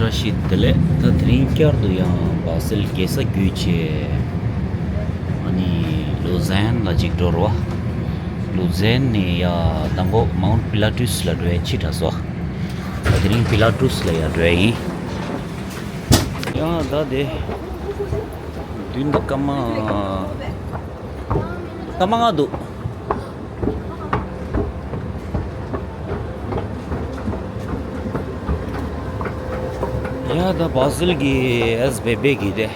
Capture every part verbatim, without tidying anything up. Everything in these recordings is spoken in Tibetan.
བཀྲ་ཤིས་བདེ་ལེགས། ད་དེ་རིང་བསྐྱར་དུ་ཡང་བ་སིལ་རྒྱལ་ས་བརྒྱུད་བྱས། ཨ་ནི་ལུ་ཛན་ལ་ཅིག་འགྲོ་རོགས། ལུ་ཛན་ནས་ཡ་མདང་དགོང་མའུན་པི་ལ་ཊུས་ལ་འགྲོ་ཡ་ཕྱི་དྲགས་སོང་། ད་དེ་རིང་པི་ལ་ཊུས་ལ་ཡ་འགྲོ་ཡ་ཡིན། ཡ་ད་དེ་མདུན་དུ་སྐར་མ། སྐར་མ་ལྔ་འདུག། ཡ་ད་བ་སིལ་གྱི་ཨེས་བེ་བེ་གི་དེ།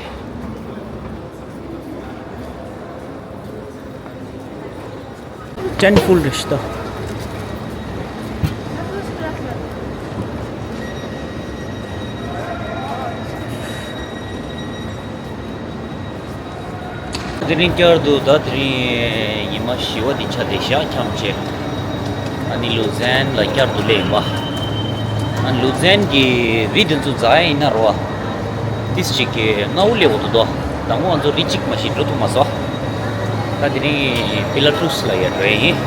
ཊེན་ཕུལ་རེད་ཤག་ད། དེ་རིང་བསྐྱར་དུ་ད་དེ་རིང་ཉི་མ་བཞི་པ་དེ་ཆགས་བསྡད་ཤག་འཁྱམས་བྱས། ཨ་ནི་ལུ་ཛན་ལ་བསྐྱར་དུ་སླེབས་ཡིན་པ། ཨ་ནི་ལུ་ཛན་གྱི་རི་དེ་ཚོ་འཛེག་ཡ་ཡིན་ན་རོ། ཏིས་ཅིག་གི་སྔ་པོ་སླེབས་འོ་དུ་དོ། དང་པོ་ང་ཚོ་རི་གཅིག་མ་ཞིག་འགྲོ་ཐུབ་མ་སོང་། ད་དེ་རིང་པི་ལ་ཊུས་ལ་ཡ་འགྲོ་ཡ་ཡིན།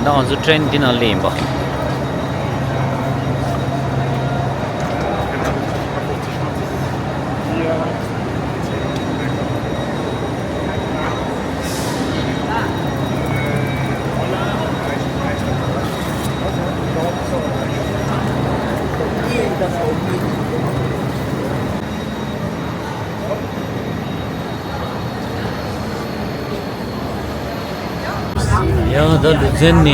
ད་ང་ཚོ་ཊེན་འདི་ནང་སླེབས་ཡིན་པ། ཡང་ད་ལུ་ཛན་ནས་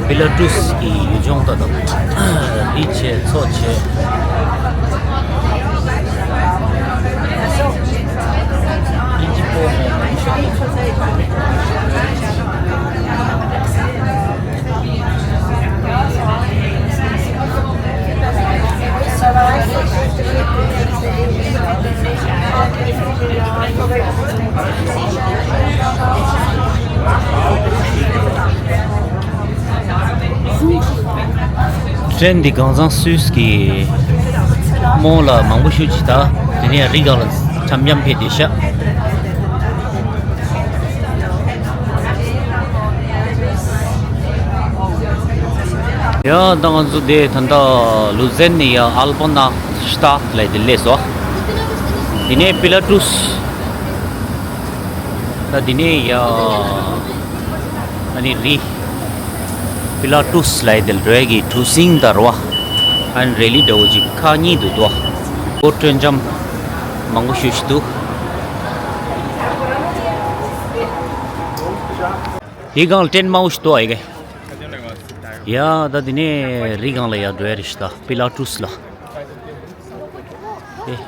པི་ལ་ཊུས་ཀྱི་ཡུལ་ལྗོངས་ད་དང་འདི་བྱས་ཚོ་བྱས། ཨིན་ཇི་པོ་མོ་མང་ཤོས། ཊེན་འདི་གང་ཚང་སུད་སི་གི་རྨོ་ལ་མང་པོ་ཞུ་ཅི་ད། དེ་ནས་རི་སྒང་ལ་འཆམ་འཆམ་ཕེབས་བསྡད་ཤག། ཡ་ད་ང་ཚོ་དེ་ད་ལྟ་ལུ་ཛན་ནས་ཡ་ཨལ་པ་ནག་ཤི་ཏ་ལ་དེ་སླེབས་སོང་། དེ་ནས་པི་ལ་ཊུས། ད་དེ་ནས་ཡ་ཨ་ནི་རི་པི་ལ་ཊུས་ལ་དེ་རེ་གི་གྲུ་གཟིངས་དར་བ། ཨ་ནི་རེ་ལི་འདྲ་བོ་ཅིག་ཁག་གཉིས་འདུག་དོ། སྒོ་སྤྲོད་འཆམ་མང་པོ་ཞུ་ཞིག་འདུག། དེའི་སྒང་ལ་ཊེན་མང་པོ་ཞིག་འདུག་ཨ་ཡི་གེ། ཡ་ད་དེ་ནས་རི་སྒང་ལ་ཡར་འགྲོ་ཡ་རེད་ཤག་ད། པི་ལ་ཊུས་ལ། ཨེ།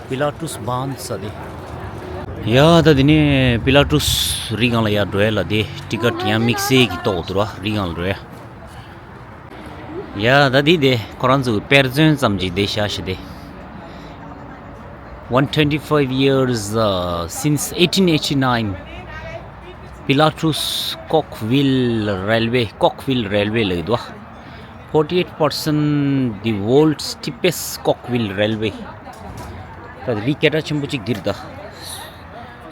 པི་ལ་ཊུས་བཱན་ས་དེ། ཡ་ད་དེ་ནས་པི་ལ་ཊུས་རི་སྒང་ལ་ཡར་འགྲོ་ཡ་ལ་དེ་ཊི་ཀེ་ཊི་ཡང་དམིགས་བསལ་གྱི་གཏོང་འདུག་ར། རི་སྒང་ལ་འགྲོ་ཡ། ཡ་ད་དེ་དེ་ཁོ་རང་ཚོ་གི་དཔེ་མཚོན་ཙམ་ཅིག་དེ་བཞག་ཤག་དེ། One twenty-five years, uh, since eighteen eighty-nine, Pilatus Cockville Railway, Cockville Railway ལབ་འདུག། Forty-eight percent the world's steepest Cockville Railway. ད་རི་སྐད་གྲགས་ཆེན་པོ་གཅིག་འདིར་ད།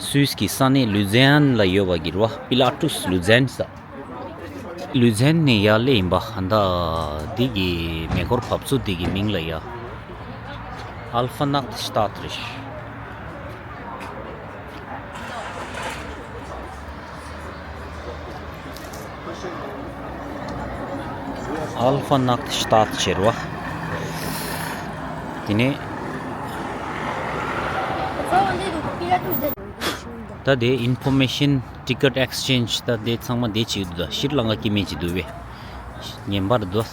སུད་སི་གི་ས་གནས་ལུ་ཛན་ལ་ཡོད་པ་གི་རེད་བ། པི་ལ་ཊུས་ལུ་ཛན་ས། ལུ་ཛན་ནས་ཡར་སླེབས་ཡིན་པ། ཧན་ད་འདི་གི་མེ་འཁོར་བབས་ཚུགས་འདི་གི་མིང་ལ་ཡ། ཨལ་ཧྥ་ནག་ཏི་ཤི་ཏཱ་ཏི་རེད། ཨལ་ཧྥ་ནག་ཏི་ཤི་ཏཱ་ཏི་ཟེར་བ། དེ་ནས། ད་དེ་ཨིན་ཕོར་མེ་ཤན་ཊི་ཀེ་ཊི་ཨེག་སི་ཅེན་ཇི་ད་དེ་ཚང་མ་དེ་བྱེད་ཀྱི་འདུག་ད་ཕྱིར་ལམ་ཁ་སྐྱེ་དམན་བྱེད་འདུག་པས། ངན་པར་འདུག་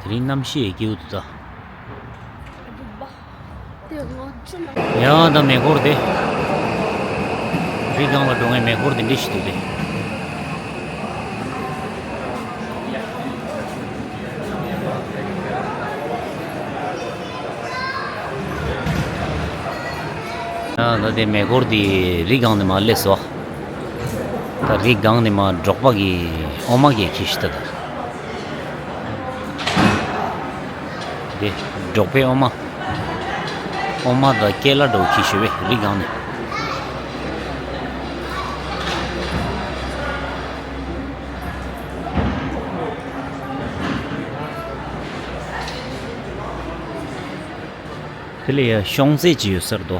དེ་རིང་གནམ་གཤིས་ཡང་སྐྱིད་པོ་འདུག་ད། ཡང་ད་མེ་འཁོར་དེ། རི་སྒང་ལ་འགྲོ་མཁན་མེ་འཁོར་དེ་འདྲ་ཞིག་འདུག་སྟེ། ཡང་ད་དེ་མེ་འཁོར་དེ་རི་སྒང་ནས་མར་སླེབས་སོང་། ད་རི་སྒང་ནས་མར་འབྲོག་པ་གི་འོ་མ་གི་ཁྱི་ཤི་ད་ད། དེ་འབྲོག་པའི་འོ་མ། འོ་མ་དང་ཀེ་ལ་འདྲ་བོ་ཁྱེར་ཤོག་བས་རི་སྒང་ནས། དེ་ལ་ཡ་ཤོང་ཚད་ཅིག་ཡོད་ས་རེད་དོ།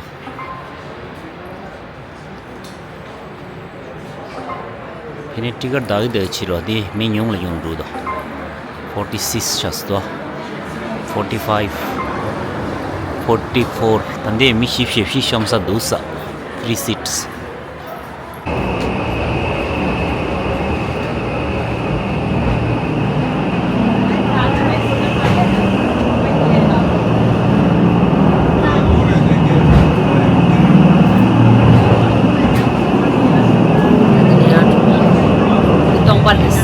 དེ་ནས་ཊི་ཀེཊ་བདག་གི་བདག་ཕྱིར་བ་དེ་མི་ཉུང་ལ་ཉུང་འགྲོ་དོ། ཕོར་ཊི་སིགས་ཆགས་སོ། ཕོར་ཊི་ཕའིབ། ཕོར་ཊི་ཕོར། ད་འདས་མི་བཞི་བཞི་བཞི་ཤོང་ས་འདུག་ས། ཐི་རི་སིཊས། སྟོང་པ་རེད།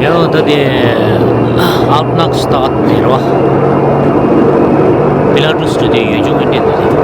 ཡང་ད་དེ་ཨལ་ནག་སི་ཏཱད་ནས་རེད་བ། པི་ལ་ཊུས་ཊུ་དེ་ཡོད་ཆུང་གི་འདྲེ་འདུག་དེ།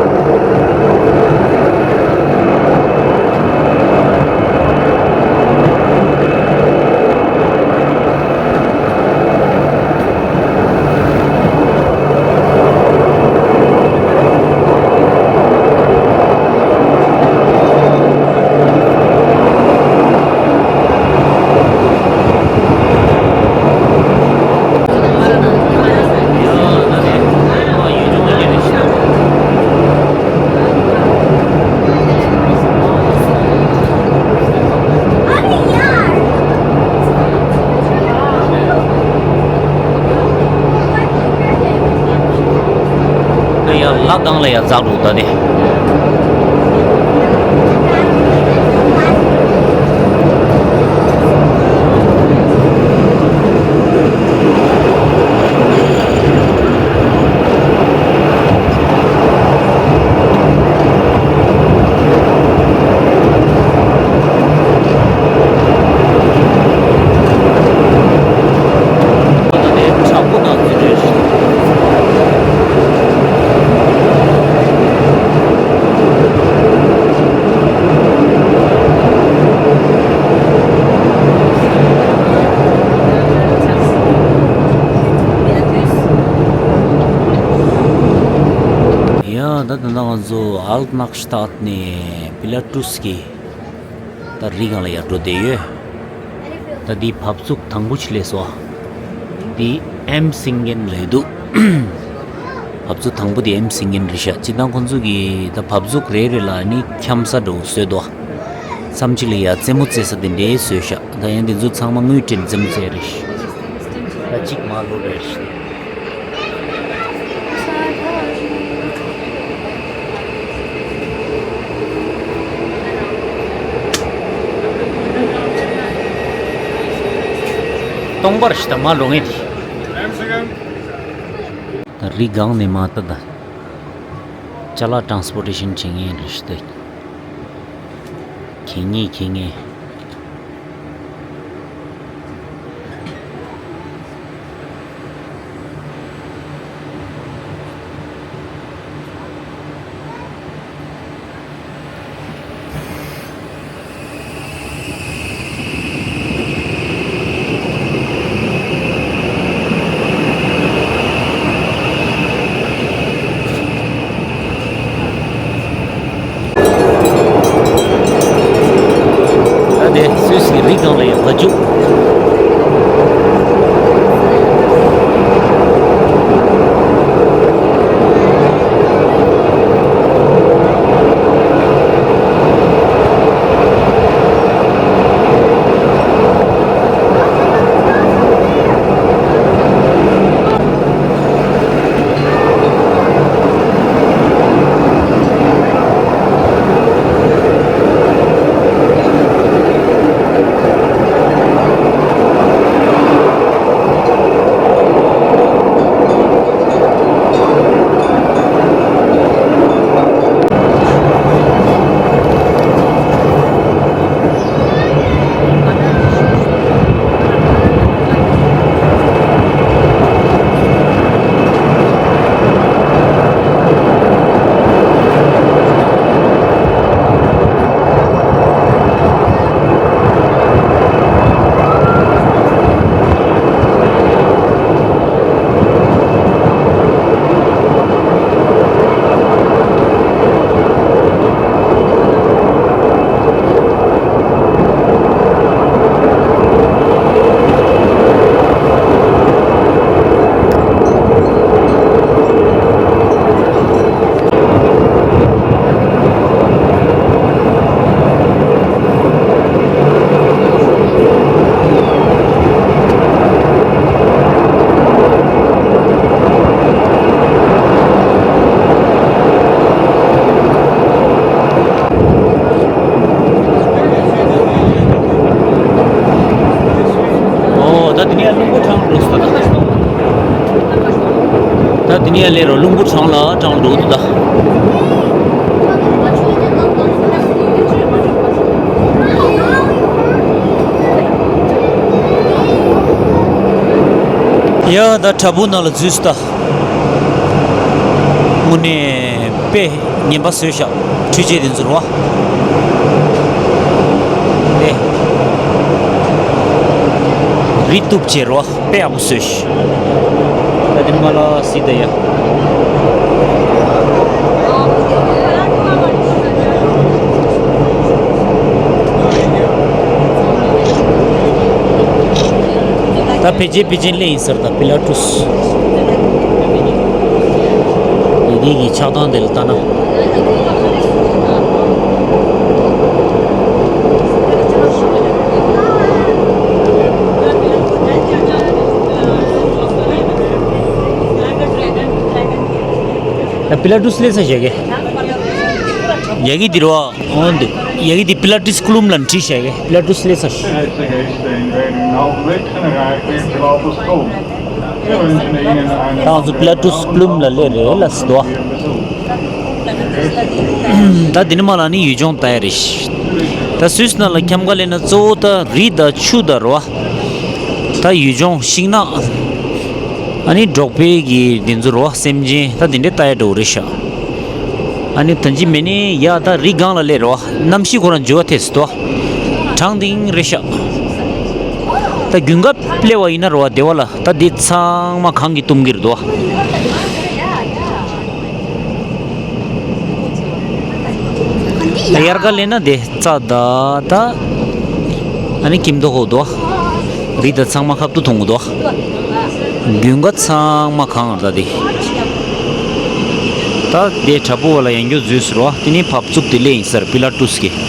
ཡ་ལ་སྒང་ལ་ཡ་འཛེགས་འདུག་ད་དེ། ཡ་ད་ད་ང་ཚོ་ཨལ་ནག་སི་ཏཱད་ནས་པི་ལ་ཊུས་ཀྱི་ད་རི་སྒང་ལ་ཡར་འགྲོ་བསྡད་ཡོད། ད་འདི་བབས་ཚུགས་དང་པོ་ཅིག་སླེབས་སོང་། འདི་ཨེམ་སིང་གེན་ལབ་འདུག་བབས་ཚུགས་དང་པོ་འདི་ཨེམ་སིང་གེན་རེད་ཤག་སྤྱིར་བཏང་ཁོང་ཚོ་གིས་ད་བབས་ཚུགས་རེ་རེ་ལ་ནི་འཁྱམ་ས་འདྲ་བོ་བཟོས་འདུག་མཚམས་གཅིག་ལ་ཡ་རྩེད་མོ་རྩེ་ས་དེ་འདྲའི་བཟོས་ཤག་ད་ཡང་འདི་ཚོ་ཚང་མ་དངུལ་སྤྲད་རྩེད་མོ་རྩེ་རེད། ད་གཅིག་མར་ལོག་རེད། སྟོང་པར་ཞིག་དང་མ་ལོ་ངེས་དེ། ད་རི་སྒང་ནས་མ་ལྟ་ད། ཅ་ལག་ཊན་སི་པོར་ཊེ་ཤན་བྱེད་མཁན་རེད་ཤི་ད། ཁེ་ངེ་ཁེ་ངེ། ད་དེ་སུད་སི་གི་རི་སྒང་ལ་ཡང་བ་རྒྱུག་ད་དེ་ནས་རླུང་བུ་འཕྲང་འགྲོ་ས་ད། ད་དེ་ནས་ལས་རོ་རླུང་བུ་འཕྲང་ལ་འཕྲང་འགྲོ་འདུག་ད། ཡ་ད་བྲག་ཕུག་ནང་ལ་འཛུལ་སོང་ད། དངོས་གནས་དཔེ་ངན་པ་བཟོས་ཤག་འཕྲུལ་ཆས་དེ་ཚོ་རེད་བ། དེ་རི་གཏུབ་བྱས་རེད་བ། དཔེ་ཡག་པོ་བཟོས་ཤག་ད་དེ་མ་ལ་སི་ད་ཡ། ད་ཕལ་ཆེར་པེ་ཅིན་སླེབས་ཡིན་ཟེར། ད་པི་ལ་ཊུས། ཡི་གེ་གི་ཆགས་སྟངས་དེ་ལ་ལྟ་ན། ད་པི་ལ་ཊུས་སླེབས་ས་བཞག་གི། ཡ་གི་འདིར་བ། འོན་ཏེ། ཡ་གི་འདི་པི་ལ་ཊུས་ཀླུམ་ལ་འཁྲིད་བཞག་གི། པི་ལ་ཊུས་སླེབས་ས་ཞིག་ད་ང་ཚོ་པི་ལ་ཊུས་ཀླུམ་ལ་སླེབས་རེད་ལ་སི་དོ། ད་འདི་ནི་མ་ལ་ནི་ཡུལ་ལྗོངས་ལྟ་ཡ་རེད། ད་སུད་སི་ནང་ལ་འཁྱམ་ག་ལས་ན་གཙོ་བོ་ད་རི་དང་ཆུ་དང་རེད་བ། ད་ཡུལ་ལྗོངས་ཤིང་ནགས། ཨ་ནི་འབྲོག་པའི་གི་འདི་ཚོ་རེད་བ། སེམས་ཅན་ད་འདི་འདྲའི་ལྟ་ཡ་འགྲོ་གི་རེད་ཤག་ཨ་ནི་ད་ཅི་མེད་ནི་ཡ་ད་རི་སྒང་ལ་སླེབས་རེད་བ། གནམ་གཤིས་ཁོ་རང་འགྱུར་བ་ཐེབས་སོང་། གྲང་དེང་རེད་ཤག་ད་དགུན་ཁ་སླེབས་པ་ཡིན་ན་རེད་བ། སྡེ་བ་ལ་ད་འདི་ཚང་མ་གངས་ཀྱིས་བཏུམ་གི་རེད་དོ། ད་དབྱར་ཁ་སླེབས་ན་དེ་རྩྭ་ད་ད་ཨ་ནི་སྐྱིད་མདོག་ཁ་པོ་དོ། རི་ད་ཚང་མ་ཁ་བཏུ་མཐོང་གི་དོ། དགུན་ཁ་ཚང་མ་གངས་རེད་ད་དེ། ད་དེ་བྲག་ཕུག་བ་ལ་ཡང་རྒྱུ་འཛུལ་ཟེར་བ། དེ་ནི་བབས་ཚུགས་དེ་སླེབས་ཡིན་ཟེར་པི་ལ་ཊུས་ཀྱི།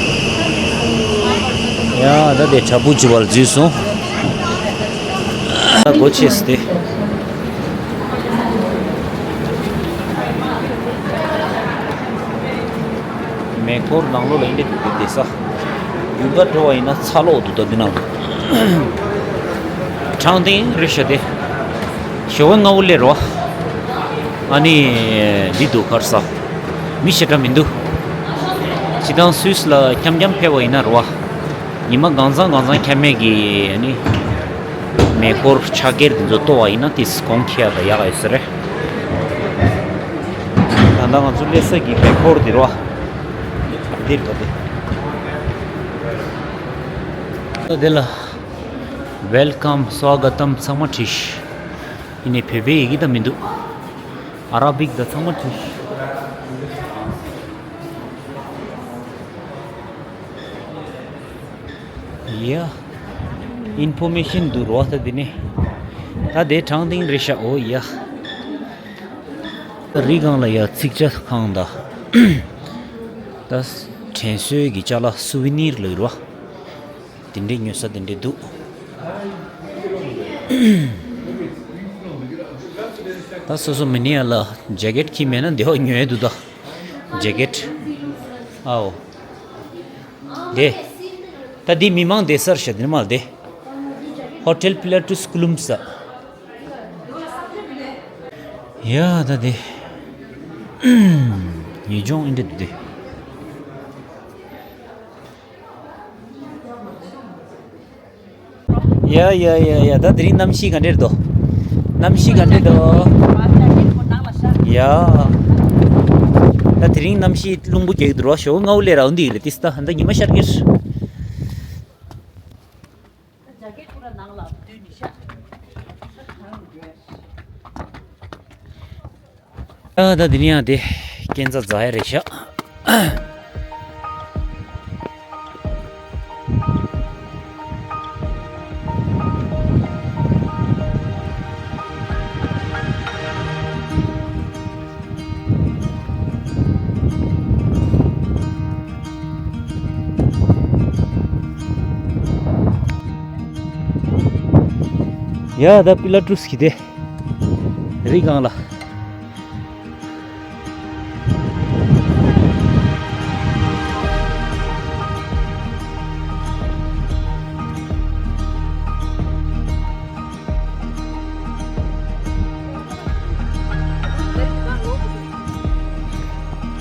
ཡ་ད་དེ་བྲག་ཕུག་བཅུ་བ་ལ་འཛུལ་སོང་། ད་སྒོ་ཕྱེས་ཏེ། མེ་འཁོར་ནང་ལོགས་ལ་ཡིན་དེ་འདུག་དེ་ས། དགུན་ཁ་འགྲོ་བ་ཡིན་ན་ཚ་ལོག་འདུག་ད་འདི་ནང་། གྲང་དེང་རེད་ཤག་དེ། ཞོགས་པ་སྔ་པོ་སླེབས་རེད་བ། ཨ་ནི་འདི་འདུག་ག་རེ་ཟ། མི་ཞེ་དྲག་མི་འདུག་སྤྱིར་བཏང་སུད་སི་ལ་འཁྱམ་འཁྱམ་ཕེབས་པ་ཡིན་ན་རེད་བ། ཉི་མ་གང་ཚང་གང་ཚང་འཁྱམ་མེད་ཀྱི་ཨ་ནི་མེ་འཁོར་ཕྱག་འཁྱེར་འདི་ཚོ་གཏོར་བ་ཡིན་ན་ཏིས་གོང་ཁེ་ཡ་ད་ཡག་ཡོད་ས་རེད། ད་ལྟ་ང་ཚོ་སླེབས་ས་གི་མེ་འཁོར་འདི་རེད་བ། འདིར་ད་དེ། ད་དེ་ལ་welcome, སྭ་ག་ཏམ་ཚང་མ་བྲིས། ཡིན་ནའི་བོད་པའི་ཡི་གེ་ད་མི་འདུག་ཨ་ར་བིག་ད་ཚང་མ་བྲིས། ཡ། ཨིན་ཕོར་མེ་ཤིན་འདུག་རོ་ད་འདི་ནས། ད་དེ་གྲང་དེང་རེད་ཤག་འོ་ཡ། རི་སྒང་ལ་ཡ་ཚིག་ཇ་ཁང་དང་། ད་དྲན་གསོའི་གི་ཅ་ལག་སུ་ཝི་ནིར་ལབ་རོ། དེ་འདྲའི་ཉོ་ས་དེ་འདྲའི་འདུག་ད་སོ་སོ་མི་ནི་ཡ་ལ་ཇེ་ཀེད་ཁྱི་མེད་ན་འདི་བ་ཉོས་འདུག་ད་ཇེ་ཀེད། ཨའོ། དེ། ད་འདི་མི་མང་བསྡད་སར་ཤ་དེ་མ་བསྡད། ཧོ་ཊེལ་པི་ལ་ཊུས་ཀླུམ་ས། ཡ་ད་དེ། ཡུལ་ལྗོངས་ཨིན་འདྲ་འདུག་དེ། ཡ་ཡ་ཡ་ཡ། ད་དེ་རིང་གནམ་གཤིས་ག་འདྲ་རེད་དོ། གནམ་གཤིས་ག་འདྲ་རེད་དོ། ཡ། ད་དེ་རིང་གནམ་གཤིས་རླུང་བུ་རྒྱག་གི་འདུག་རོ། ཞོགས་སྔ་པོ་སླེབས་ར་འོ་འདི་རེད་ཏིས། ད་ཧན་ད་ཉི་མ་ཤར་གི་རེད། ཨ་ད་འདི་ནི་ཡང་དེ་སྐས་འཛེག་འཛེག་ཡ་རེད་ཤག་ཡ་ད་པི་ལ་ཊུས་ཀྱི་དེ། རི་སྒང་ལ།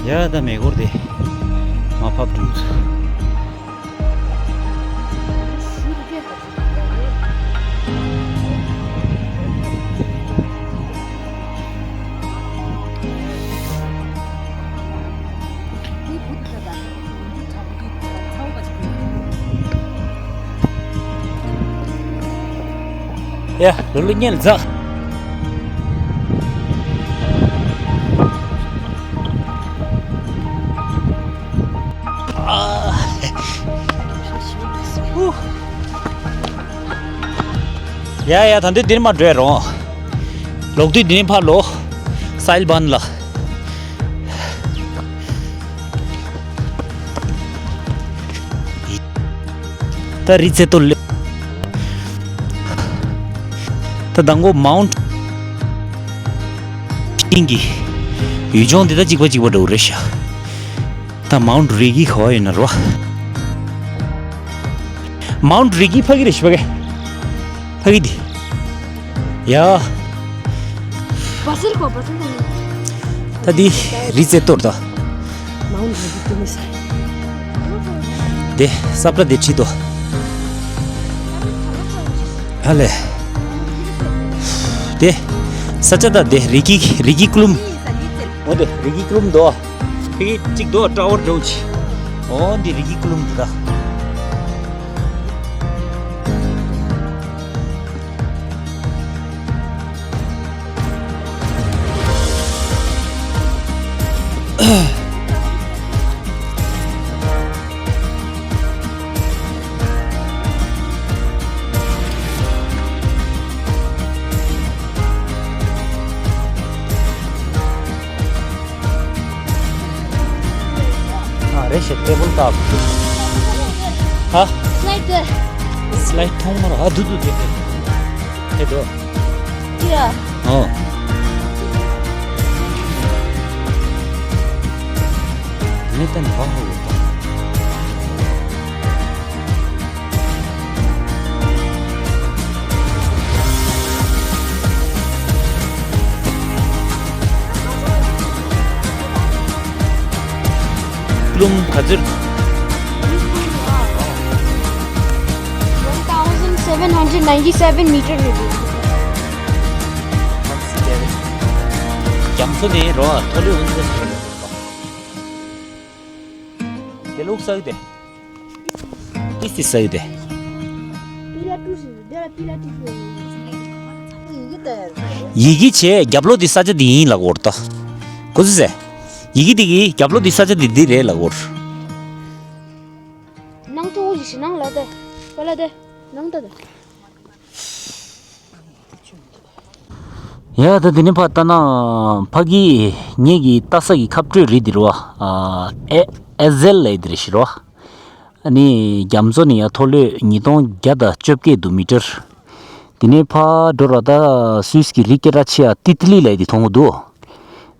ཡ་ད་མེ་འཁོར་དེ་མར་ཕབ་འགྲོ། ཡ། ལོ་ལོ་ཉལ་ཛ། ཡ་ཡ། ད་འདི་འདིར་མ་འགྲོ་རོགས། ལོག་དུས་འདི་ནས་ཕར་ལོག། སའིལ་བན་ལ། ད་རི་རྩེ་ཏོ་ལེ། ད་མདང་དགོང་མའུནཊ་ཤིང་གི་ཡུལ་ལྗོངས་འདི་ད་གཅིག་པ་གཅིག་པ་འདྲ་བོ་རེད་ཤག་ད་མའུནཊ་རི་གི་ག་བ་ཡོད་ན་རོ། མའུནཊ་རི་གི་ཕ་གི་རེད་ཤི་ཕ་གི། ཕ་གི་འདི། ཡ། བ་སེར་ཁོ་བ་སེར་ཁོ། ད་འདི་རི་རྩེ་ཏོ་རེད་ད། མའུནཊ་རི་གི་ཏུ་མི་ས། དེ་ས་པྲ་དེ་ཁྲིད་དོ། ཧ་ལེ། དེ་ས་ཆ་ད་དེ་རི་གི་རི་གི་ཀླུམ། འོ་དེ་རི་གི་ཀླུམ་དོ། རི་གི་གཅིག་དོ་ཀྲ་བོར་འགྲོ་ཆི། འོ་འདི་རི་གི་ཀླུམ་དེ་ད། ཨ་རེད་ཤག་ཊེ་བལ་ཊོབ། ཧ། སི་ལའིཌ་དེ། སི་ལའིཌ་མཐོང་མ་ར། ཨ་འདུག་འདུག་དེ་དེ་དེ་འདུག་ཡ། ཨོ། ནེ་ཏན་བ་ཧོ་ཡོད་པ། ཀླུང་ག་ཚོད། One thousand seven hundred ninety-seven meter རེད། རྒྱ་མཚོ་ནས་རོ་མཐོ་ལོས་འོང་ཚེ། དེ་ལུགས་ས་ཡོད་དེ། ཏི་སི་ས་ཡོད་དེ། ཡི་གེ་བྱས་རྒྱབ་ལོགས་དེ་ས་ཆ་དེ་ཡིན་ལབ་དགོས་རེད་ད། གོ་ཚོད་ཟེ། ཡི་གེ་དེ་གི་རྒྱབ་ལོགས་དེ་ས་ཆ་དེ་འདི་རེད་ལབ་དགོས་རེད། ནང་ཏོ་ཞིག་ནང་ལ་དེ། པ་ལ་དེ། ནང་ད་དེ། ཡ་ད་དེ་ནས་ཕར་ལྟ་ན་ཕ་གི་ངེད་ཀྱི་ལྟ་ས་གི་ཁ་སྤྲོད་རི་དེ་རེད་བ། ཨ་ཨེ་ཨེ་ཟེལ་ལབ་དེ་རེད་ཤི་རེད་བ། ཨ་ནི་རྒྱ་མཚོ་ནས་ཡར་མཐོ་ལོས་ཉིས་སྟོང་བརྒྱ་དང་བཅོ་བརྒྱད་འདུག་མི་ཊར། དེ་ནས་ཕར་འགྲོ་ར་ད་སུད་སི་གི་རི་སྐད་གྲགས་ཆེ་ཡ་ཏི་ཏི་ལི་ལབ་དེ་མཐོང་གི་འདུག་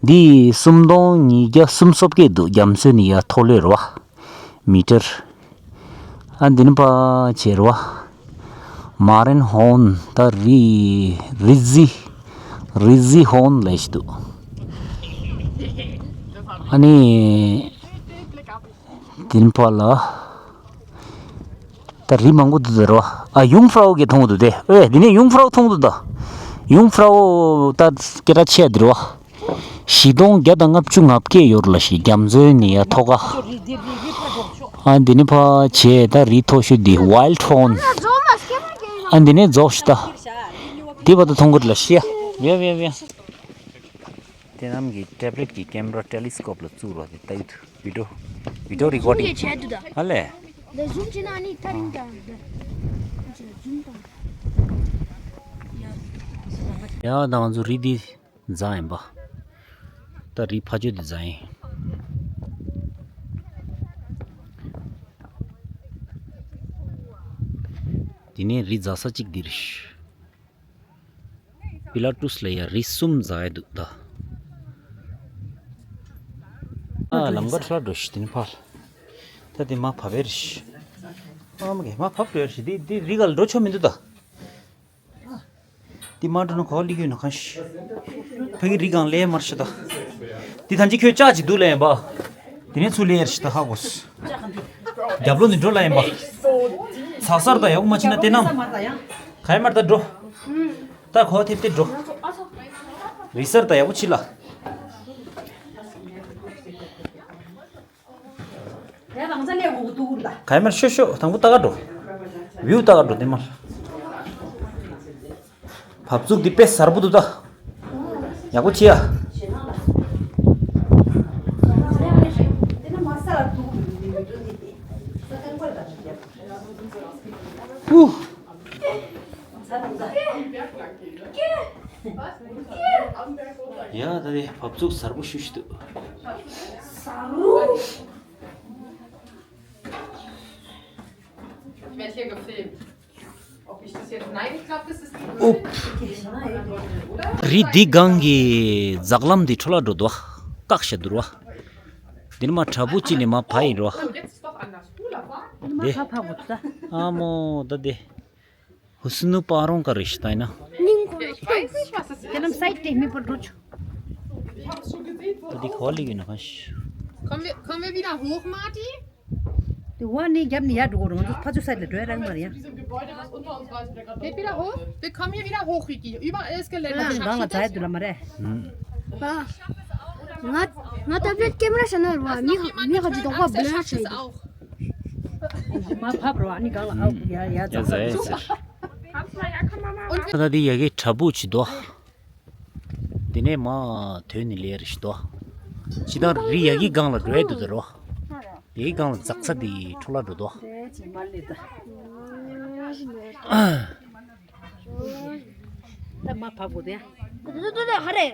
འདི་སུམ་སྟོང་ཉིས་བརྒྱ་སུམ་ཅུ་སོ་བརྒྱད་འདུག་རྒྱ་མཚོ་ནས་ཡར་མཐོ་ལོས་རེད་བ། མི་ཊར། ཨ་འདི་ནི་ཕར་བྱས་རེད་བ། མ་རན་ཧོན་ད་རི་རི་ཟི་རི་ཟི་ཧོན་ལབ་ཞིག་འདུག་ཨ་ནི་འདི་ནི་ཕར་ལ་ད་རི་མང་པོ་འདུག་ད་རེད་བ། ཨ་ཡུང་ཧྥ་རའོ་གི་མཐོང་གི་འདུག་དེ། ཨོའེ་འདི་ནས་ཡུང་ཧྥ་རའོ་མཐོང་གི་འདུག་ད། ཡུང་ཧྥ་རའོ་ད་སྐད་གྲགས་ཆེ་ཡ་འདི་རེད་བ། བཞི་སྟོང་བརྒྱ་དང་ལྔ་བཅུ་ང་བརྒྱད་ཡོད་རེད་ལ་ཤི། རྒྱ་མཚོའི་ནི་ཡ་ཐོག་ཁ། ཨ་འདི་ནི་ཕར་བྱས་ད་རི་མཐོ་ཤོས་འདི་ཝའིལ་ཊོན། ཨ་འདི་ནས་རྫོགས་ཤི་ད། འདི་བར་དུ་མཐོང་གི་རེད་ལ་ཤི་ཡ། ཡ་ཡ་ཡ། དེ་རྣམས་ཀྱི་ཊེབ་ལེཊ་ཀྱི་ཀེམ་ར་ཊེ་ལི་སི་ཀོབ་ལ་བཙུགས་རོགས་དེ་ལྟ་ཡི་འདུག་བི་ཌིའོ་བི་ཌིའོ་རི་ཀོར་ཌིང་། ཛུམ་བྱས་འདུག་ད། ཨ་ལས། ད་ཛུམ་བྱས་ན་ཨ་ནི་ཐག་རིང་དང་། ཛུམ་དང་། ཡ་ད་ང་ཚོ་རི་འདི་འཛེགས་ཡིན་པ། ད་རི་ཕ་ཆོས་འདི་འཛེགས་ཡིན། འདི་ནས་རི་འཛེགས་ས་གཅིག་འདི་རེད། པི་ལ་ཏུས་ལ་ཡ་རི་གསུམ་འཛེགས་ཡ་འདུག་ད། ཨ་ལམ་ཁ་ཁྲ་འགྲོ་ཤི་དེ་ནི་ཕར། ད་དེ་མ་བབས་པའི་རེད་ཤི། ཨ་མ་གི་མ་བབས་འགྲོ་ཡ་རེད་ཤི། དེ་དེ་རི་ག་ལ་འགྲོ་ཆོག་མི་འདུག་ད། དེ་མ་འགྲོ་ན་ག་པར་སླེབས་ཀྱི་ཡོད་ན་གང་ཤི། ཕ་གི་རི་སྒང་ལས་མར་ཤི་ད། འདི་ཐང་ཅིག་ཁྱོད་ལྕགས་ཅིག་འདུག་ལ་ཡིན་པ། དེ་ནས་ཚུར་ལེན་ཡར་ཞིག་ད་ཧ་གོ། རྒྱབ་ལོགས་ནས་འགྲོ་ལ་ཡིན་པ། ཚ་སར་ད་ཡག་པོ་མ་ཕྱིན་ན་བལྟས་ན། ག་ཡ་མར་ད་འགྲོ། ད་གོ་ཐེབས་ཏེ་འགྲོ། རི་སར་ད་ཡག་པོ་ཕྱིན་ལ། ག་ཡ་མར་ཤོ་ཤོ་དང་པོ་ལྟ་ག་འགྲོ། བིའུ་ལྟ་ག་འགྲོ་དེ་མར། བབས་ཚུགས་འདི་དཔེ་གསར་པོ་འདུག་ད། ཡག་པོ་བྱེད་ཡ། ཧུ། ཡ་ད་དེ་བབས་ཚུགས་གསར་པོ་ཞུ་ཞུ་འདུག Ich werde hier gefilmt. Ob ich das jetzt, nein, ich glaube, das ist nicht. ཨུབ། རི་འདི་སྒང་གི་འཛག་ལམ་འདི་འཕྲོ་བརླག་འགྲོ་འདུག་བ། བཀག་བཞག་འདུག་ར་བ། འདི་ནི་མ་དྲ་འབུ་ཅི་ནི་མ་བ་ཡིན་ར་བ། Und jetzt ist doch anders. Hula, wa? འདི། ཕ་ཕ་གོ་ད། ཨ་མོ་ད་འདི། ཧུ་སི་ནུ་པ་རོང་ཀ་རེ་ཤི་ད་ཡིན་ན། Ich weiß nicht, was das ist. ཁྱེད་རྣམས་སའིད་དེ་མི་པར་འགྲོ་ཆོག་ད་འདི་ག་བ་ལི་ཡིན་ན་གང་ཤི། Kommen wir, kommen wir wieder hoch, Martin? དེ་བ་ནི་རྒྱབ་ནི་ཡར་འགྲོ་དགོས་རེད། ང་ཚོ་ཕ་ཚོ་སའིད་ལ་འགྲོ་ཡ་རག་མ་རེད་ཡ། Geht wieder hoch? Wir kommen hier wieder hoch, Ricky. Überall ist Gelände. ང་ཚོ་སྒང་ལ་འཛེག་ཡ་འདུག་ལ་མ་རེད། Ba, nga, nga tablet camera sana wa mi, mi ka jidong wa blur shi. Auch. མ་ཕབ་རོགས། ཨ་ནི་གང་ལ་ཨའོ་ཡ་ཡ་ཡ་ཛ་ཡ་ཛ། ད་ལྟ་འདི་ཡ་གི་དྲ་འབུ་ཅིག་འདུག་དེ་ནས་མ་དོན་ནི་ལེ་རེ་ཞིག་འདུག་ཅི་ད་རི་ཡ་གི་སྒང་ལ་འགྲོ་ཡ་འདུག་ད་རོ། ཡ་གི་སྒང་ལ་འཛག་ས་འདི་འཕྲོ་བརླག་འགྲོ་འདུག་ད་མ་ཕབ་དགོས་ཏེ། ད་མ་ཕབ།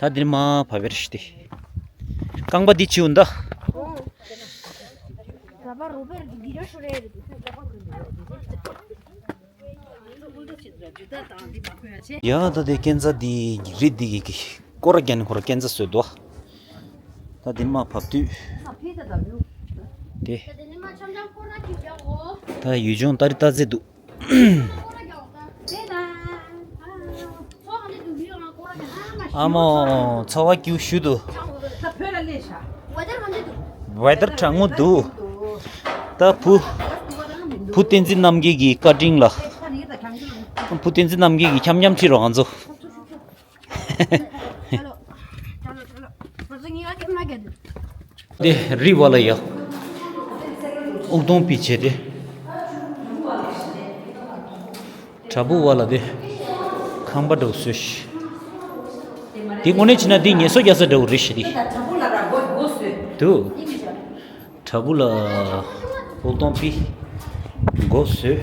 ད་འདིར་མ་ཕབ་པའི་རེ་ཞིག་སྟེ། རྐང་པ་འདི་ཕྱིའུ་འདའ། ཡ་ད་དེ་སྐས་འཛེག་འདི་རི་འདི་གི་སྐོར་ར་རྒྱག་ནི་ཁོ་ར་སྐས་འཛེག་བཟོས་འདུག་ད་འདིར་མ་ཕབ་དུས། དེ། ད་ཡུལ་ལྗོངས་ཏ་རི་ཏ་ཙེ་འདུག་ཨ་མོ། ཚ་བ་སྐྱིད་ཤུ་འདུག་ཝེ་དར་གྲང་མོ་འདུག་ད་བུ། བུ་བསྟན་འཛིན་རྣམ་རྒྱལ་གྱི་བཀའ་དྲིན་ལ། བུ་བསྟན་འཛིན་རྣམ་རྒྱལ་གྱིས་འཁྱམ་འཁྱམ་ཁྲིད་རོགས་ང་ཚོ། དེ་རི་བ་ལ་ཡ། ཨུག་དོང་པི་བྱས་ཏེ། དྲ་འབུ་བ་ལ་དེ། ཁང་པ་འདྲ་བོ་བཟོས་ཤིག་དེ་དངོས་གནས་བྱས་ན་དེ་ངལ་གསོ་རྒྱག་ས་འདྲ་བོ་རེད་ཤག་དེ། འདུག་དྲ་འབུ་ལ་ཨུག་དོང་པི། སྒོ་བཟོས།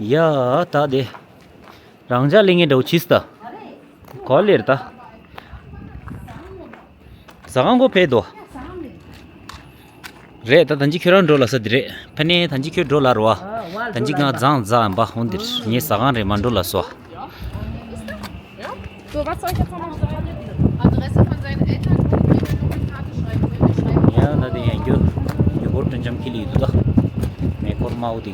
ཡ་ད་དེ། རང་ཅག་ལེན་མཁན་འདྲ་བོ་བྱིས་ད། གོ་ལེར་ད། ཟ་ཁང་སྒོ་ཕེབས་དོ། རེད་ད། ད་ཅི་ཁྱོད་རང་འགྲོ་ལ་ས་འདི་རེད། ཕ་ནས་ད་ཅི་ཁྱོད་འགྲོ་ལ་རོ་བ། ད་ཅི་ང་ཛང་ཛ་འབའ་ཧོན་འདིར་ངའི་ཟ་ཁང་རེད་མ་འགྲོ་ལ་སོ། So, was soll ich jetzt nochmal sagen? Adresse von seinen Eltern und ihre Karte schreiben. Bitte schreiben. ཡང་ད་དེ་ཡང་རྒྱུ་རྒྱུ་སྐོར་དུ་འཇམ་ཁི་ལི་འདུག་ད། མེ་འཁོར་དམར་པོ་དེ།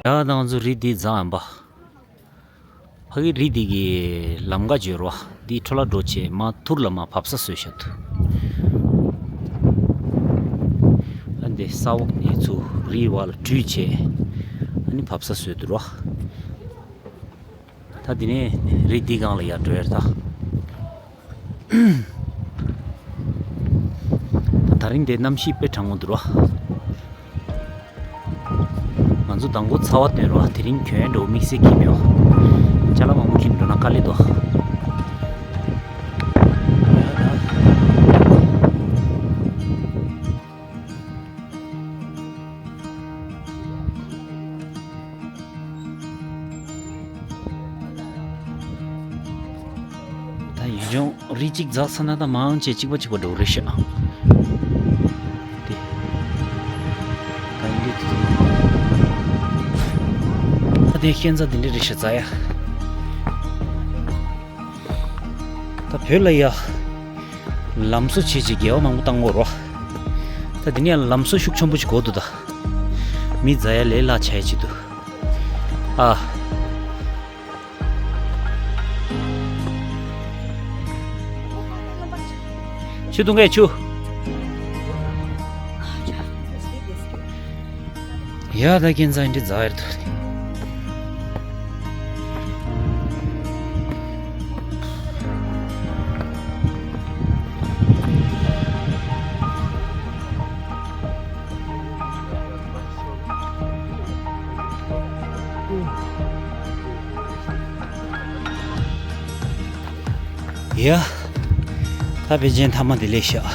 ཡ་ད་ང་ཚོ་རི་འདི་ཛང་འབའ། ཕ་གི་རི་འདི་གི་ལམ་ཀ་འཇོལ་བ་འདི་འཕྲོ་བརླག་འགྲོ་བྱས་མ་ཐུར་ལ་མ་བབས་ས་བཟོས་བཞག་འདུག་ཨ་འདི་ས་འོག་ནས་ཚུར་རི་བར་ལ་བྲུས་བྱས་ཨ་ནི་བབས་ས་བཟོས་འདུག་རོ། ད་འདི་ནས་རི་འདི་སྒང་ལ་ཡར་འགྲོ་ཡར་ད། ད་རིང་དེ་གནམ་གཤིས་དཔེ་གྲང་མོ་འདུག་ར། ང་ཚོ་མདང་དགོང་ཚ་བ་བཏོན་ར། དེ་རིང་གྱོན་འགྲོ་དམིགས་བསལ་གྱི་མེད་པ། ཅ་ལག་མང་པོ་ཁྱེར་འགྲོ་ན་དཀའ་ལས་འདུག་ད་ཡུལ་ལྗོངས་རི་གཅིག་འཛེགས་ཚར་ན་ད་མང་ཆེ་གཅིག་པ་གཅིག་པ་འགྲོ་གི་རེད་ཤག་དེ། ད་ཡིན་དུས་དེ། ད་དེ་ཤན་རྩ་དེ་འདྲ་རེད་ཤག་རྩ་ཡ། ད་བོད་ལ་ཡ། ལམ་བཟོ་བྱེད་ཅིག་རྒྱལ་བ་མང་པོ་བཏང་དགོས་རོ། ད་དེ་ནས་ལམ་བཟོ་ཤུགས་ཆེན་པོ་ཞིག་དགོས་འདུག་ད། མི་ཛ་ཡ་ལས་སླ་ཆ་ཡ་ཅིག་འདུག་ཨ། ཆུ་འཐུང་གས་ཆུ། ཡ་ད་ཁྱེད་ཚང་འདི་ཛ་ཡར་ཐུག་རེད། ཡ། ད་ཕལ་ཆེར་མཐའ་མ་དེ་ལས་ཤག་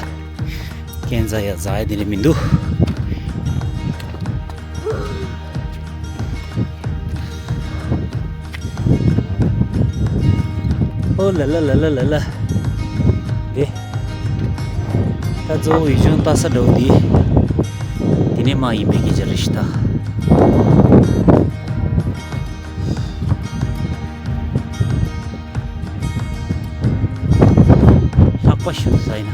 ཁྱེད་ཚང་ཡ་ཛ་ཡ་དེ་འདྲ་མི་འདུག་ཨོ་ལ་ལ་ལ་ལ་ལ་ལ། དེ། ད་གཙོ་བོ་ཡུལ་ལྗོངས་ལྟ་ས་འདྲ་བོ་འདི། དེ་ནས་མར་ཡིན་པའི་སྐད་ཆ་རེད་ཤག་ད། ལྷགས་པ་ཞུ་ས་ཡིན་ན།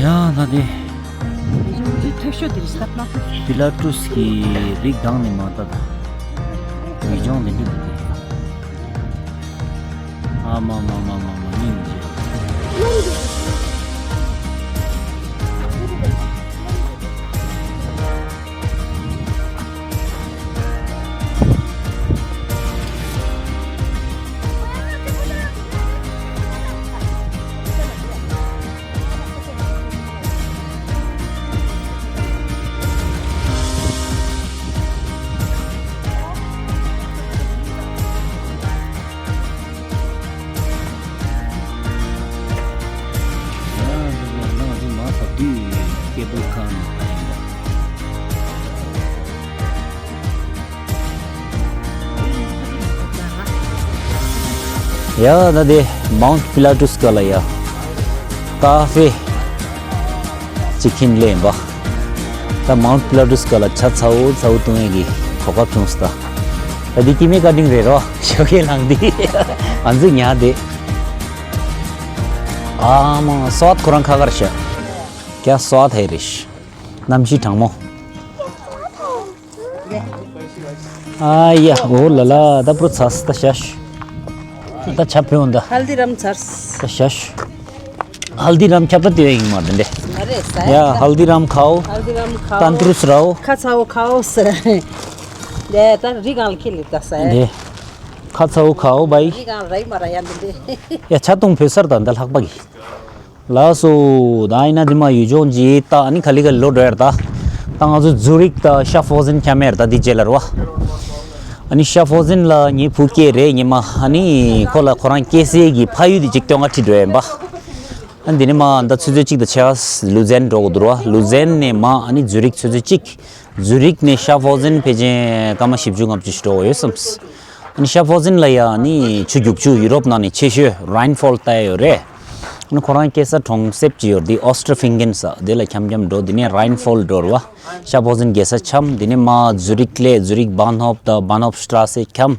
ཡང་ན་དེ། འཐུས་ཤོར་དེ་རེད་ཤག་པི་ལ་ཀྲུས་ཀྱི་རིགས་གང་ནས་མ་ལྟ་དང་། ཡུལ་ལྗོངས་ལས་འགྲོ་དེ། ཨ་མ་མ་མ་མ་མ་སྙིང་རྗེ། ང་ཚོ་མ་ཐག་དུས་སྐྱེས་བུ་ཁང་ནས་ཕ་ཡིན་པ། ཡ་ད་དེ་མའུནཊ་པི་ལ་ཀྲུས་ཀ་ལ་ཡ་ཀ་ཧྥེ་ཅིག་ཁྱིམ་ལེན་པ། ད་མའུནཊ་པི་ལ་ཀྲུས་ཀ་ལ་ཇ་ཚ་བོ་ཚ་བོ་བཏུང་ཡས་ཀྱི་གོ་སྐབས་བྱུང་སོང་ད། ད་འདི་ཀི་མེ་ཀ་ཏིང་རེད་རོ། ཞོགས་ཀས་ལངས་འདི་ང་ཚོ་ཉལ་བསྡད། ཨ་མ་སོད་ཁོ་རང་ཁ་ཁར་ཤ། ཀྱ་སོད་ཧེ་རེ་ཤ། གནམ་གཤིས་གྲང་མོ། ཨ་ཡ་འོ་ལ་ལ་ད་པྲོ་ཚ་སི་ད་ཤ་ཤ། ད་ཆ་ཕེ་འོང་ད། ཧལ་དི་རམ་ཚར། ད་ཤ་ཤ། ཧལ་དི་རམ་ཁྱབ་ད་དེ་ཡིན་མ་དེ་འདྲ། ཨ་རེ་ས། ཡ་ཧལ་དི་རམ་ཁའོ། ཧལ་དི་རམ་ཁའོ། ཏན་ཏུ་རུ་སི་རའོ། ཁ་ཚ་བོ་ཁའོ་ཟེར། དེ་ད་རི་གང་ལ་ཁྱེར་ལེ་ད་ས། དེ། ཁ་ཚ་བོ་ཁའོ་བའི། རི་གང་ར་ཡི་མ་ར་ཡ་འདི་འདྲ། ཡ་ཆ་ཏུང་བོད་སར་ད་འདི་ལྷག་པ་གི། ལགས་སོ། ད་ཡིན་ན་འདི་མ་ཡུལ་ལྗོངས་ཀྱི་ད་ཨ་ནི་ག་ལེ་ག་ལེ་ལོ་འགྲོ་ཡར་ད། ད་ང་ཚོ་ཛུ་རིག་ད་ཤ་ཧྥོ་ཟེན་འཁྱམ་ཡར་ད་འདི་རྗེས་ལ་རེད་བ། ཨ་ནི་ཤ་ཧྥོ་ཟེན་ལ་ངའི་བུ་སྐྱེས་རེད་ཉི་མ། ཨ་ནི་ཁོ་ལ་ཁོ་རང་སྐྱེ་སའི་གི་ཕ་ཡུལ་དེ་ཅིག་སྟོན་ག་ཁྲིད་འགྲོ་ཡིན་པ། ཨ་ནི་འདི་ནས་མ་ད་ཆུ་ཚོད་གཅིག་དང་ཕྱེད་ཀ་ལུ་ཛན་འགྲོ་དགོས་འདུག་ར། ལུ་ཛན་ནས་མ་ཨ་ནི་ཛུ་རིག་ཆུ་ཚོད་གཅིག་ཛུ་རིག་ནས་ཤ་ཧྥོ་ཟེན་ཕལ་ཆེར་སྐར་མ་བཞི་བཅུ་ལྔ་བཅུ་ཞིག་འགྲོ་དགོས་ཡོད་བསམ། ཨ་ནི་ཤ་ཧྥོ་ཟེན་ལ་ཡ་ཨ་ནི་ཆུ་རྒྱུག་ཆུ་ཡུ་རོབ་ནང་ནས་ཆེ་ཤོས་རཱིན་ཧྥོལ་ལྟ་ཡ་ཡོད་རེད། ཨ་ནི་ཁོ་རང་སྐྱེས་ས་གྲོང་གསེབ་ཅིག་ཡོད་རེད། འདི་ཨོ་སི་ཊར་ཕིང་གེན་ས་དེ་ལ་འཁྱམ་འཁྱམ་འགྲོ། དེ་ནས་རཱིན་ཧྥོལ་འགྲོ་རེད་བ། ཤ་ཧྥོ་ཟེན་རྒྱལ་ས་འཁྱམ། དེ་ནས་མ་ཛུ་རིག་ལས་ཛུ་རིག་བྷ་ན་ཧོབ་དང་བྷ་ན་ཧོབ་སི་ཊྲ་སེ་འཁྱམ།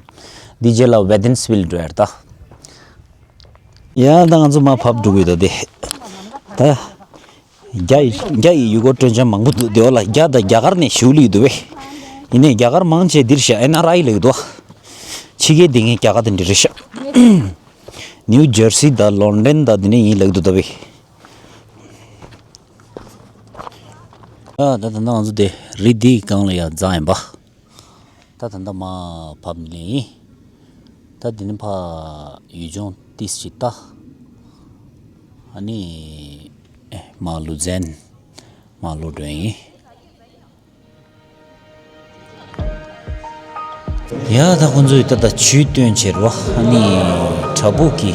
དེ་རྗེས་ལ་ཝེ་ཏན་སི་ཝིལ་འགྲོ་ཡ་རེད་ད། ཡ་ད་ང་ཚོ་མ་བབས་འགྲོ་གི་ཡོད་ད་དེ། ད། རྒྱ་ཡི་རྒྱ་ཡི་ཡུལ་སྐོར་སྤྲོ་འཆམ་མང་པོ་འདུག་དེ་བ་ལ་རྒྱ་དང་རྒྱ་གར་ནས་ཞུགས་ལི་འདུག་བས། ཡིན་ནའི་རྒྱ་གར་མང་ཆེ་འདིར་ཤ་ཨེན་ཨར་ཨའི་ལབ་འདུག་ཕྱི་རྒྱལ་དེ་ངའི་རྒྱ་གར་དེ་འདྲ་རེད་ཤག་ནིའུ་ཇར་སི་དང་ལོན་ཌོན་དང་དེ་ནས་ཡིན་ལབ་འདུག་ད་བས། ཨ་ད་ད་ང་ཚོ་དེ་རི་འདིའི་སྒང་ལ་ཡ་འཛེགས་ཡིན་པ། ད་ད་ལྟ་མར་བབས་ནས་ལེན་ཡིན། ད་འདི་ནས་ཕར་ཡུལ་ལྗོངས་ཏིས་ཅིག་ལྟ། ཨ་ནི་ཨེ་མར་ལུ་ཛན་མར་ལོག་འགྲོ་ཡིན། ཡ་ད་ཁོང་ཚོས་ད་ད་ཆུའི་སྟོན་བྱེད་རོ། ཨ་ནི་བྲག་ཕུག་གི་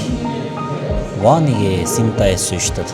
བ་ནི་གི་སིམ་ལྟ་ཡི་བཟོས་ཤིག་ད་ད།